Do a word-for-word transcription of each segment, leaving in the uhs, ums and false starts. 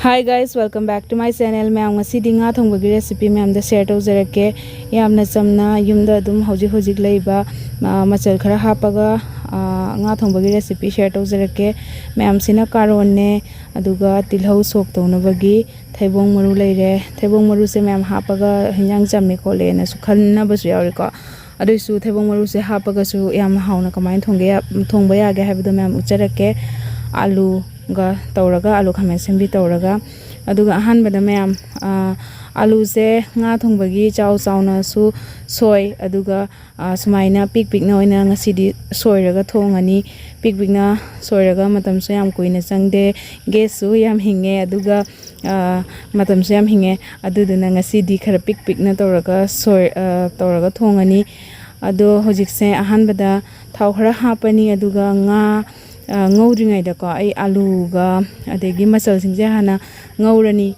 Hi guys, welcome back to my channel. ꯃꯌꯥꯝ, ꯉꯁꯤꯗꯤ ꯉꯥ ꯊꯣꯡꯕꯒꯤ recipe ꯃꯌꯥꯝꯗ share ꯇꯧꯖꯔꯛꯀꯦ꯫ ꯌꯥꯝꯅ ꯆꯝꯅ ꯌꯨꯝꯗ ꯑꯗꯨꯝ ꯍꯧꯖꯤꯛ ꯍꯧꯖꯤꯛ ꯂꯩꯕ, ꯑ, ꯃꯆꯜ ꯈꯔ ꯍꯥꯞꯄꯒ, ꯑ, ꯉꯥ ꯊꯣꯡꯕꯒꯤ recipe share ꯇꯧꯖꯔꯛꯀꯦ꯫ ꯃꯌꯥꯝꯁꯤꯅ ꯀꯥꯔꯣꯟꯅꯦ, ꯑꯗꯨꯒ ꯇꯤꯜꯍꯧ ꯁꯣꯛ ꯇꯧꯅꯕꯒꯤ ꯊꯩꯕꯣꯡ ꯃꯔꯨ ꯂꯩꯔꯦ꯫ ꯊꯩꯕꯣꯡ ꯃꯔꯨꯁꯦ ꯃꯌꯥꯝ ꯍꯥꯞꯄꯒ ꯍꯤꯟꯖꯥꯡ ꯆꯝꯃꯦ ꯈꯣꯠꯂꯦꯅꯁꯨ ꯈꯟꯅꯕꯁꯨ ꯌꯥꯎꯔꯤꯀꯣ꯫ ꯑꯗꯨꯏꯁꯨ ꯊꯩꯕꯣꯡ ꯃꯔꯨꯁꯦ ꯍꯥꯞꯄꯒꯁꯨ ꯌꯥꯝ ꯍꯥꯎꯅ ꯀꯃꯥꯏꯅ ꯊꯣꯡꯒꯦ ꯌꯥ-, ꯊꯣꯡꯕ ꯌꯥꯒꯦ ꯍꯥꯏꯕꯗꯣ ꯃꯌꯥꯝ ꯎꯠꯆꯔꯛꯀꯦ꯫ ꯑꯥꯂꯨꯒ ꯇꯧꯔꯒ, ꯑꯥꯂꯨ ꯈꯥꯃꯦꯟ ꯑꯁꯤꯟꯕꯤ ꯇꯧꯔꯒ꯫ ꯑꯗꯨꯒ ꯑꯍꯥꯟꯕꯗ ꯃꯌꯥꯝ, ꯑ, ꯑꯥꯂꯨꯁꯦ ꯉꯥ ꯊꯣꯡꯕꯒꯤ ꯆꯥꯎ ꯆꯥꯎꯅꯁꯨ ꯁꯣꯏ, ꯑꯗꯨꯒ, ꯑ, ꯁꯨꯃꯥꯏꯅ ꯄꯤꯛ ꯄꯤꯛꯅ ꯑꯣꯏꯅ ꯉꯁꯤꯗꯤ ꯁꯣꯏꯔꯒ ꯊꯣꯡꯉꯅꯤ꯫ ꯄꯤꯛ ꯄꯤꯛꯅ ꯁꯣꯏꯔꯒ ꯃꯇꯝꯁꯨ ꯌꯥꯝ ꯀꯨꯏꯅ ꯆꯪꯗꯦ, ꯒꯦꯁꯁꯨ ꯌꯥꯝ ꯍꯤꯡꯉꯦ, ꯑꯗꯨꯒ, ꯑ, ꯃꯇꯝꯁꯨ ꯌꯥꯝ ꯍꯤꯡꯉꯦ꯫ ꯑꯗꯨꯗꯨꯅ ꯉꯁꯤꯗꯤ ꯈꯔ ꯄꯤꯛ ꯄꯤꯛꯅ ꯇꯧꯔꯒ ꯁꯣꯏ-, ꯑ, ꯇꯧꯔꯒ ꯊꯣꯡꯉꯅꯤ꯫ ꯑꯗꯣ ꯍꯧꯖꯤꯛꯁꯦ ꯑꯍꯥꯟꯕꯗ ꯊꯥꯎ ꯈꯔ ꯍꯥꯞꯄꯅꯤ, ꯑꯗꯨꯒ ꯉꯥ, ꯑ, ꯉꯧꯗ꯭ꯔꯤꯉꯩꯗꯀꯣ ꯑꯩ ꯑꯥꯂꯨꯒ ꯑꯗꯒꯤ ꯃꯆꯜꯁꯤꯡꯁꯦ ꯍꯥꯟꯅ ꯉꯧꯔꯅꯤ꯫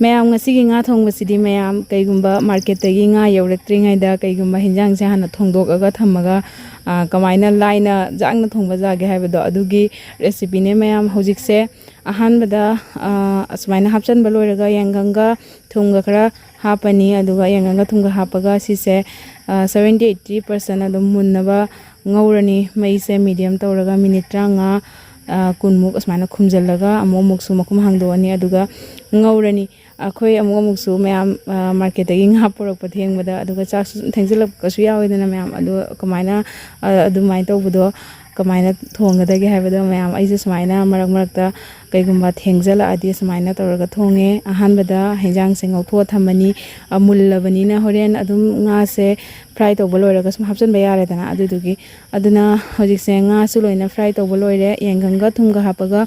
ꯃꯌꯥꯝ, ꯉꯁꯤꯒꯤ ꯉꯥ ꯊꯣꯡꯕꯁꯤꯗꯤ ꯃꯌꯥꯝ, ꯀꯩꯒꯨꯝꯕ ꯃꯥꯔꯀꯦꯠꯇꯒꯤ ꯉꯥ ꯌꯧꯔꯛꯇ꯭ꯔꯤꯉꯩꯗ ꯀꯩꯒꯨꯝꯕ ꯍꯤꯟꯖꯥꯡꯁꯦ ꯍꯥꯟꯅ ꯊꯣꯡꯗꯣꯛꯑꯒ ꯊꯝꯃꯒ, ꯑ, ꯀꯃꯥꯏꯅ ꯂꯥꯏꯅ ꯌꯥꯡꯅ ꯊꯣꯡꯕ ꯌꯥꯒꯦ ꯍꯥꯏꯕꯗꯣ, ꯑꯗꯨꯒꯤ recipeꯅꯦ ꯃꯌꯥꯝ꯫ ꯍꯧꯖꯤꯛꯁꯦ ꯑꯍꯥꯟꯕꯗ, ꯑ, ꯑꯁꯨꯃꯥꯏꯅ ꯍꯥꯞꯆꯤꯟꯕ ꯂꯣꯏꯔꯒ ꯌꯥꯏꯉꯪꯒ ꯊꯨꯝꯒ ꯈꯔ ꯍꯥꯞꯄꯅꯤ, ꯑꯗꯨꯒ ꯌꯥꯏꯉꯪꯒ ꯊꯨꯝꯒ ꯍꯥꯞꯄꯒ ꯁꯤꯁꯦ, ꯑ, seventy eighty percent ꯑꯗꯨꯝ ꯃꯨꯟꯅꯕ ꯉꯧꯔꯅꯤ꯫ ꯃꯩꯁꯦ medium ꯇꯧꯔꯒ ꯃꯤꯅꯤꯠ ꯇꯔꯥꯃꯉꯥ, ꯑ, ꯀꯨꯟꯃꯨꯛ ꯑꯁꯨꯃꯥꯏꯅ ꯈꯨꯝꯖꯤꯜꯂꯒ ꯑꯃꯨꯛ ꯑꯃꯨꯛꯁꯨ ꯃꯈꯨꯝ ꯍꯥꯡꯗꯣꯛꯑꯅꯤ, ꯑꯗꯨꯒ ꯉꯧꯔꯅꯤ꯫ ꯑꯩꯈꯣꯏ ꯑꯃꯨꯛ ꯑꯃꯨꯛꯁꯨ ꯃꯌꯥꯝ, ꯑ, ꯃꯥꯔꯀꯦꯠꯇꯒꯤ ꯉꯥ ꯄꯨꯔꯛꯄ ꯊꯦꯡꯕꯗ, ꯑꯗꯨꯒ ꯆꯥꯛꯁꯨ ꯁꯨꯝ ꯊꯦꯡꯖꯤꯜꯂꯛꯄꯁꯨ ꯌꯥꯎꯋꯦꯗꯅ ꯃꯌꯥꯝ꯫ ꯑꯗꯣ ꯀꯃꯥꯏꯅ, ꯑ, ꯑꯗꯨꯃꯥꯏꯅ ꯇꯧꯕꯗꯣ ꯀꯃꯥꯏꯅ ꯊꯣꯡꯒꯗꯒꯦ ꯍꯥꯏꯕꯗꯣ ꯃꯌꯥꯝ, ꯑꯩꯁꯨ ꯁꯨꯃꯥꯏꯅ ꯃꯔꯛ ꯃꯔꯛꯇ ꯀꯩꯒꯨꯝꯕ ꯊꯦꯡꯖꯤꯜꯂꯛꯑꯗꯤ ꯁꯨꯃꯥꯏꯅ ꯇꯧꯔꯒ ꯊꯣꯡꯉꯦ꯫ ꯑꯍꯥꯟꯕꯗ ꯍꯤꯟꯖꯥꯡꯁꯦ ꯉꯧꯊꯣꯛꯑ ꯊꯝꯃꯅꯤ꯫ ꯑ, ꯃꯨꯜꯂꯕꯅꯤꯅ ꯍꯣꯔꯦꯟ ꯑꯗꯨꯝ ꯉꯥꯁꯦ fry ꯇꯧꯕ ꯂꯣꯏꯔꯒ ꯁꯨꯝ ꯍꯥꯞꯆꯤꯟꯕ ꯌꯥꯔꯦꯗꯅ꯫ ꯑꯗꯨꯗꯨꯒꯤ, ꯑꯗꯨꯅ ꯍꯧꯖꯤꯛꯁꯦ ꯉꯥꯁꯨ ꯂꯣꯏꯅ fry ꯇꯧꯕ ꯂꯣꯏꯔꯦ꯫ ꯌꯥꯏꯉꯪꯒ ꯊꯨꯝꯒ ꯍꯥꯞꯄꯒ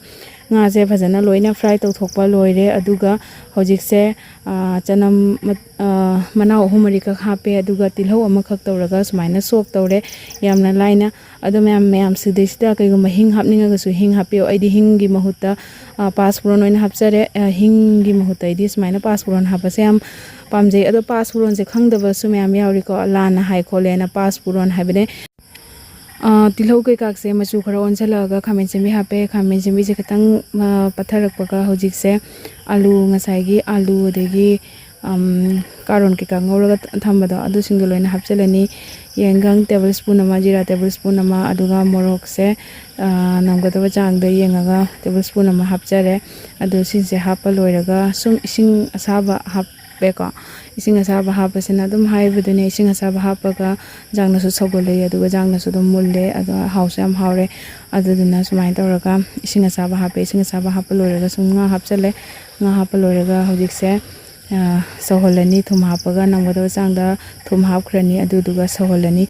ꯉꯥꯁꯦ ꯐꯖꯅ ꯂꯣꯏꯅ fry ꯇꯧꯊꯣꯛꯄ ꯂꯣꯏꯔꯦ꯫ ꯑꯗꯨꯒ ꯍꯧꯖꯤꯛꯁꯦ, ꯑ, ꯆꯅꯝ ꯃꯠ-, ꯑ, ꯃꯅꯥꯎ ꯑꯍꯨꯝ ꯃꯔꯤꯈꯛ ꯍꯥꯞꯄꯦ, ꯑꯗꯨꯒ ꯇꯤꯜꯍꯧ ꯑꯃꯈꯛ ꯇꯧꯔꯒ ꯁꯨꯃꯥꯏꯅ ꯁꯣꯛ ꯇꯧꯔꯦ꯫ ꯌꯥꯝꯅ ꯂꯥꯏꯅ꯫ ꯑꯗꯣ ꯃꯌꯥꯝ, ꯃꯌꯥꯝ ꯁꯤꯗꯩꯁꯤꯗ ꯀꯩꯒꯨꯝꯕ ꯍꯤꯡ ꯍꯥꯞꯅꯤꯡꯉꯒꯁꯨ ꯍꯤꯡ ꯍꯥꯞꯄꯤꯌꯣ꯫ ꯑꯩꯗꯤ ꯍꯤꯡꯒꯤ ꯃꯍꯨꯠꯇ, ꯑ, ꯄꯥꯁ ꯐꯣꯔꯟ ꯑꯣꯏꯅ ꯍꯥꯞꯆꯔꯦ꯫ ꯑ, ꯍꯤꯡꯒꯤ ꯃꯍꯨꯠꯇ ꯑꯩꯗꯤ ꯁꯨꯃꯥꯏꯅ ꯄꯥꯁ ꯐꯣꯔꯟ ꯍꯥꯞꯄꯁꯦ ꯌꯥꯝ ꯄꯥꯝꯖꯩ꯫ ꯑꯗꯣ ꯄꯥꯁ ꯐꯣꯔꯟꯁꯦ ꯈꯪꯗꯕꯁꯨ ꯃꯌꯥꯝ ꯌꯥꯎꯔꯤꯀꯣ, ꯂꯥꯟꯅ ꯍꯥꯏ ꯈꯣꯠꯂꯦꯅ ꯄꯥꯁ ꯐꯣꯔꯟ ꯍꯥꯏꯕꯅꯦ꯫ ꯑꯥ, ꯇꯤꯜꯍꯧ ꯀꯩꯀꯥꯁꯦ ꯃꯆꯨ ꯈꯔ ꯑꯣꯟꯁꯤꯜꯂꯛꯑꯒ ꯈꯥꯃꯦꯟ ꯑꯁꯤꯟꯕꯤ ꯍꯥꯞꯄꯦ꯫ ꯈꯥꯃꯦꯟ ꯑꯁꯤꯟꯕꯤꯁꯦ ꯈꯤꯇꯪ, ꯑꯥ, ꯄꯠꯊꯔꯛꯄꯒ ꯍꯧꯖꯤꯛꯁꯦ ꯑꯂꯨ, ꯉꯁꯥꯏꯒꯤ ꯑꯂꯨ, ꯑꯗꯒꯤ, ꯑꯝ, ꯀꯥꯔꯣꯟ ꯀꯩꯀꯥ ꯉꯧꯔꯒ ꯊꯝꯕꯗꯣ, ꯑꯗꯨꯁꯤꯡꯗꯣ ꯂꯣꯏꯅ ꯍꯥꯞꯆꯤꯜꯂꯅꯤ꯫ ꯌꯥꯏꯉꯪ table spoon ꯑꯃ, ꯖꯤꯔꯥ table spoon ꯑꯃ, ꯑꯗꯨꯒ ꯃꯣꯔꯣꯛꯁꯦ, ꯑꯥ, ꯅꯝꯒꯗꯕ ꯆꯥꯡꯗ ꯌꯦꯡꯉꯒ table spoon ꯑꯃ ꯍꯥꯞꯆꯔꯦ꯫ ꯑꯗꯨ ꯁꯤꯁꯦ ꯍꯥꯞꯄ ꯂꯣꯏꯔꯒ ꯁꯨꯝ ꯏꯁꯤꯡ ꯑꯁꯥꯕ ꯍꯥꯞꯄꯦꯀꯣ꯫ ꯏꯁꯤꯡ ꯑꯁꯥꯕ ꯍꯥꯞꯄꯁꯤꯅ ꯑꯗꯨꯝ ꯍꯥꯏꯕꯗꯨꯅꯦ, ꯏꯁꯤꯡ ꯑꯁꯥꯕ ꯍꯥꯞꯄꯒ ꯌꯦꯟꯁꯥꯡꯅꯁꯨ ꯁꯧꯒꯠꯂꯛꯏ, ꯑꯗꯨꯒ ꯌꯦꯟꯁꯥꯡꯅꯁꯨ ꯑꯗꯨꯝ ꯃꯨꯜꯂꯦ, ꯑꯗꯣ ꯍꯥꯎꯁꯨ ꯌꯥꯝ ꯍꯥꯎꯔꯦ꯫ ꯑꯗꯨꯗꯨꯅ ꯁꯨꯃꯥꯏꯅ ꯇꯧꯔꯒ ꯏꯁꯤꯡ ꯑꯁꯥꯕ ꯍꯥꯞꯄꯦ꯫ ꯏꯁꯤꯡ ꯑꯁꯥꯕ ꯍꯥꯞꯄ ꯂꯣꯏꯔꯒ ꯁꯨꯝ ꯉꯥ ꯍꯥꯞꯆꯜꯂꯦ꯫ ꯉꯥ ꯍꯥꯞꯄ ꯂꯣꯏꯔꯒ ꯍꯧꯖꯤꯛꯁꯦ, ꯑ, ꯁꯧꯍꯜꯂꯅꯤ꯫ ꯊꯨꯝ ꯍꯥꯞꯄꯒ ꯅꯝꯒꯗꯕ ꯆꯥꯡꯗ ꯊꯨꯝ ꯍꯥꯞꯈ꯭ꯔꯅꯤ, ꯑꯗꯨꯗꯨꯒ ꯁꯧꯍꯜꯂꯅꯤ꯫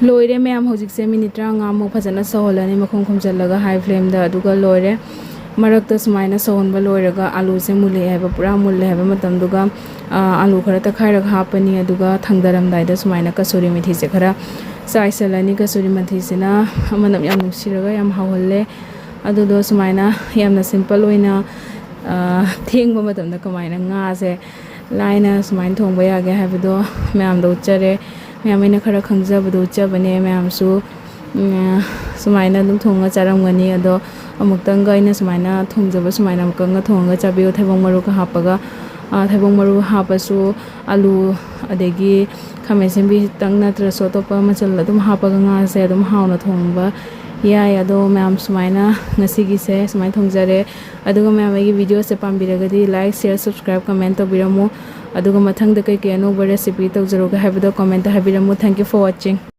ꯂꯣꯏꯔꯦ ꯃꯌꯥꯝ, ꯍꯧꯖꯤꯛꯁꯦ ꯃꯤꯅꯤꯠ ꯇꯔꯥꯃꯉꯥꯃꯨꯛ ꯐꯖꯅ ꯁꯧꯍꯜꯂꯅꯤ, ꯃꯈꯨꯝ ꯈꯨꯝꯖꯤꯜꯂꯒ high flameꯗ, ꯑꯗꯨꯒ ꯂꯣꯏꯔꯦ꯫ ꯃꯔꯛꯇ ꯁꯨꯃꯥꯏꯅ ꯁꯧꯍꯟꯕ ꯂꯣꯏꯔꯒ ꯑꯂꯨꯁꯦ ꯃꯨꯜꯂꯛꯑꯦ ꯍꯥꯏꯕ, ꯄꯨꯔꯥ ꯃꯨꯜꯂꯦ ꯍꯥꯏꯕ ꯃꯇꯝꯗꯨꯒ, ꯑ, ꯑꯂꯨ ꯈꯔ ꯇꯛꯈꯥꯏꯔꯒ ꯍꯥꯞꯄꯅꯤ, ꯑꯗꯨꯒ ꯊꯥꯡꯗꯔꯝꯗꯥꯏꯗ ꯁꯨꯃꯥꯏꯅ ꯀꯁꯨꯔꯤ ꯃꯦꯊꯤꯁꯦ ꯈꯔ ꯆꯥꯏꯁꯤꯜꯂꯅꯤ꯫ ꯀꯁꯨꯔꯤ ꯃꯦꯊꯤꯁꯤꯅ ꯃꯅꯝ ꯌꯥꯝ ꯅꯨꯡꯁꯤꯔꯒ ꯌꯥꯝ ꯍꯥꯎꯍꯜꯂꯦ꯫ ꯑꯗꯨꯗꯣ ꯁꯨꯃꯥꯏꯅ ꯌꯥꯝꯅ simple ꯑꯣꯏꯅ, ꯑ, ꯊꯦꯡꯕ ꯃꯇꯝꯗ ꯀꯃꯥꯏꯅ ꯉꯥꯁꯦ ꯂꯥꯏꯅ ꯁꯨꯃꯥꯏꯅ ꯊꯣꯡꯕ ꯌꯥꯒꯦ ꯍꯥꯏꯕꯗꯣ ꯃꯌꯥꯝꯗ ꯎꯠꯆꯔꯦ꯫ ꯃꯌꯥꯝ ꯑꯩꯅ ꯈꯔ ꯈꯪꯖꯕꯗꯣ ꯎꯠꯆꯕꯅꯦ꯫ ꯃꯌꯥꯝꯁꯨ, ꯎꯝ, ꯁꯨꯃꯥꯏꯅ ꯑꯗꯨꯝ ꯊꯣꯡꯉ ꯆꯥꯔꯝꯒꯅꯤ꯫ ꯑꯗꯣ ꯑꯃꯨꯛꯇꯪꯒ ꯑꯩꯅ ꯁꯨꯃꯥꯏꯅ ꯊꯣꯡꯖꯕ ꯁꯨꯃꯥꯏꯅ ꯑꯃꯨꯛꯇꯪꯒ ꯊꯣꯡꯉꯒ ꯆꯥꯕꯤꯌꯨ, ꯊꯩꯕꯣꯡ ꯃꯔꯨꯒ ꯍꯥꯞꯄꯒ꯫ ꯑ, ꯊꯩꯕꯣꯡ ꯃꯔꯨ ꯍꯥꯞꯄꯁꯨ ꯑꯂꯨ ꯑꯗꯒꯤ ꯈꯥꯃꯦꯟ ꯑꯁꯤꯟꯕꯤꯇꯪ ꯅꯠꯇ꯭ꯔꯁꯨ ꯑꯇꯣꯞꯄ ꯃꯆꯜ ꯑꯗꯨꯝ ꯍꯥꯞꯄꯒ ꯉꯥꯁꯦ ꯑꯗꯨꯝ ꯍꯥꯎꯅ ꯊꯣꯡꯕ ꯌꯥꯏ꯫ ꯑꯗꯣ ꯃꯌꯥꯝ ꯁꯨꯃꯥꯏꯅ ꯉꯁꯤꯒꯤꯁꯦ ꯁꯨꯃꯥꯏꯅ ꯊꯣꯡꯖꯔꯦ꯫ ꯑꯗꯨꯒ ꯃꯌꯥꯝ ꯑꯩꯒꯤ videoꯁꯦ ꯄꯥꯝꯕꯤꯔꯒꯗꯤ like, share, subscribe, comment ꯇꯧꯕꯤꯔꯝꯃꯨ꯫ ꯑꯗꯨꯒ ꯃꯊꯪꯗ ꯀꯩꯀꯩ ꯑꯅꯧꯕ recipe ꯇꯧꯖꯔꯛꯎꯒꯦ ꯍꯥꯏꯕꯗꯣ commentꯇ ꯍꯥꯏꯕꯤꯔꯝꯃꯨ꯫ Thank you for watching꯫